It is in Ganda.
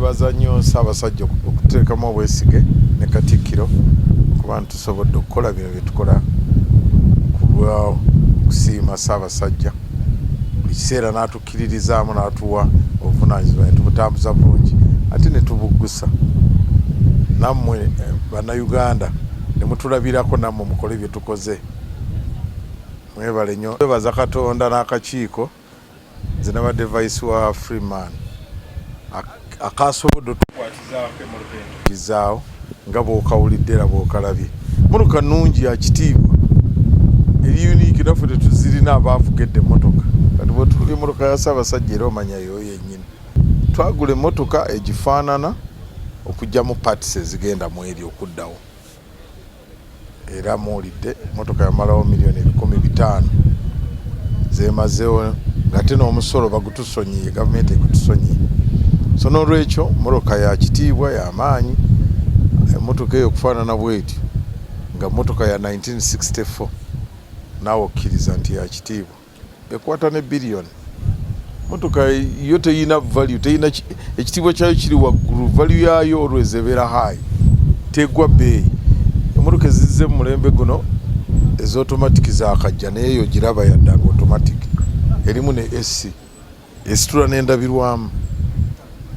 Twebaza nnyo Ssaabasajja okututeekamu obwesige ne Katikkiro kuba nti tusobodde okukola bino bye tukola ku lw'okusiima Ssaabasajja buli kiseera n'atukkiririzaamu n'atuwa obuvunaanyizibwa ne tubutambuza bulungi ate ne tubuggusa nammwe Bannayuganda ne mutulabirako nammwe mukole bye tukoze. Mwebale nnyo. Twebaza Katonda n'akakiiko. Nze nabadde vice wa Freeman akasobodde otukwatizaako emmotoka eno nga bw'okawulidde era bw'okalabye. Mmotoka nnungi ya kitiibwa eri unique, naffe tetuzirina abaavuga edda emmotoka. Kati bw'otunuulira emmotoka ya Ssaabasajja era omanya y'oyo yennyini. Twagula emmotoka egifaanana okuggyamu parts ezigenda mu eri okuddawo. Era muwulidde emmotoka yamalawo 500,000,000 zemazeewo ng'ate n'omusolo bagutusonyiye, gavumenti egutusonyiye. So n'olwekyo mmotoka ya kitiibwa ya maanyi. Emmotoka eyo okufaanana bwetyo nga mmotoka ya 1964 naawe okkiriza nti ya kitiibwa. Ekwata ne biliyoni. Mmotoka yo teyina value, teyina ekitiibwa kyayo kiri waggulu, value yaayo always ebeera high, tegwa bbeeyi. Emmotoka ezizze mu mulembe guno eza automatic zaakajja naye eyo giraba yadda nga automatic, erimu ne AC esitula n'endabirwamu.